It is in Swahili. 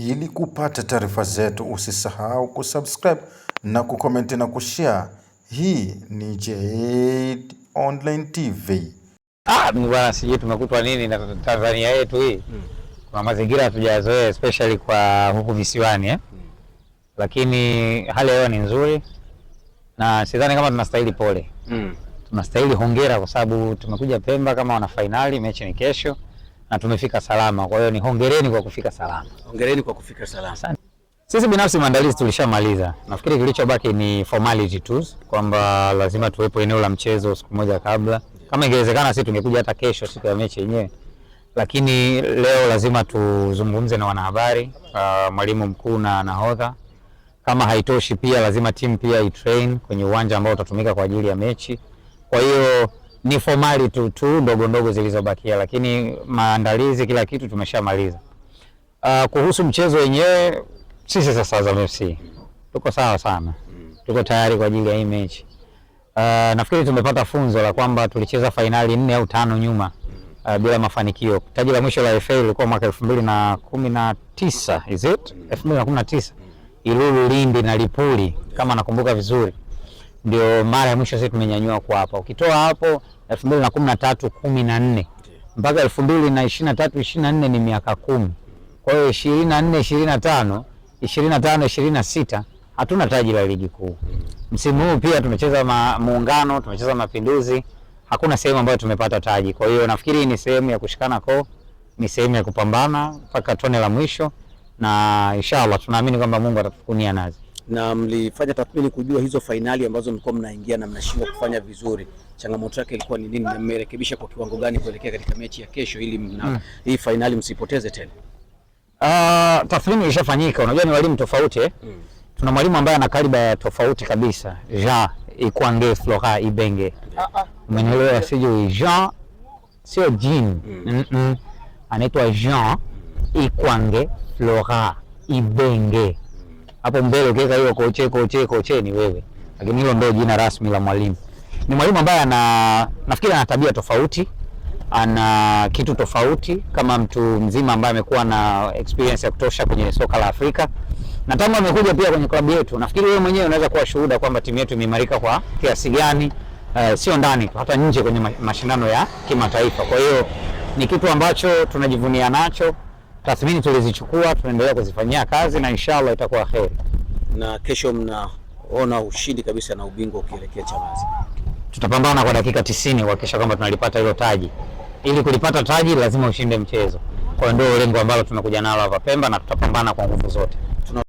Ili kupata taarifa zetu, usisahau kusubscribe na kucomment na kushare. Hii ni Jade Online TV. Ah, bwana, sijui tumekutwa nini na Tanzania yetu hii. Kuna mazingira hatujazoea, especially kwa huku visiwani, eh? Lakini hali ya hewa ni nzuri na sidhani kama tunastahili pole. Tunastahili hongera kwa sababu tumekuja Pemba kama wana fainali, mechi ni kesho na tumefika salama. Kwa hiyo ni hongereni kwa kufika salama. Hongereni kwa kufika salama. Sisi binafsi maandalizi tulishamaliza. Nafikiri kilichobaki ni formality tu kwamba lazima tuwepo eneo la mchezo siku moja kabla. Kama ingewezekana sisi tungekuja hata kesho siku ya mechi yenyewe, lakini leo lazima tuzungumze na wanahabari, mwalimu mkuu na nahodha. Kama haitoshi pia lazima timu pia itrain kwenye uwanja ambao utatumika kwa ajili ya mechi. Kwa hiyo ni formality tu ndogo ndogo zilizobakia, lakini maandalizi kila kitu tumeshamaliza. Kuhusu mchezo wenyewe, sisi sasa Azam FC tuko sawa sana, tuko tayari kwa ajili ya hii mechi. Nafikiri tumepata funzo la kwamba tulicheza fainali nne au tano nyuma bila mafanikio. Taji la mwisho la FA lilikuwa mwaka 2019, is it? 2019, Ilulu, Lindi na Lipuli kama nakumbuka vizuri, ndio mara ya mwisho sisi tumenyanyua kwa hapa. Ukitoa hapo 2013 14 mpaka 2023 24 ni miaka 10. Kwa hiyo 24 25 25 26 hatuna taji la ligi kuu. Msimu huu pia tumecheza Muungano, tumecheza Mapinduzi, hakuna sehemu ambayo tumepata taji. Kwa hiyo nafikiri ni sehemu ya kushikana koo, ni sehemu ya kupambana mpaka tone la mwisho, na inshallah tunaamini kwamba Mungu atatufunia nazi. Na mlifanya tathmini kujua hizo fainali ambazo mlikuwa mnaingia na mnashindwa kufanya vizuri, changamoto yake ilikuwa ni nini na mmerekebisha kwa kiwango gani kuelekea katika mechi ya kesho ili hii fainali msipoteze tena? Tathmini ilishafanyika. Unajua ni walimu tofauti, eh? Tuna mwalimu ambaye ana caliber ya tofauti kabisa, Jean Ikwange Flora Ibenge. Umenielewa? Sijui Jean, sio Jean. Anaitwa Jean Ikwange Flora Ibenge. Hapo mbele ukiweka hiyo koche koche koche ni wewe, lakini hilo ndio jina rasmi la mwalimu. Ni mwalimu ambaye ana, nafikiri ana tabia tofauti, ana kitu tofauti kama mtu mzima ambaye amekuwa na experience ya kutosha kwenye soka la Afrika, na tangu amekuja pia kwenye klabu yetu, nafikiri wewe mwenyewe unaweza kuwa shuhuda kwamba timu yetu imeimarika kwa kiasi gani, sio ndani tu, hata nje kwenye mashindano ya kimataifa. Kwa hiyo ni kitu ambacho tunajivunia nacho. Tathmini tulizichukua, tunaendelea kuzifanyia kazi na inshallah itakuwa kheri. Na kesho mnaona ushindi kabisa na ubingwa ukielekea Chamazi? Tutapambana kwa dakika 90 kuhakikisha kwamba tunalipata hilo taji. Ili kulipata taji lazima ushinde mchezo. Kwa hiyo ndio lengo ambalo tunakuja nalo hapa Pemba na tutapambana kwa nguvu zote.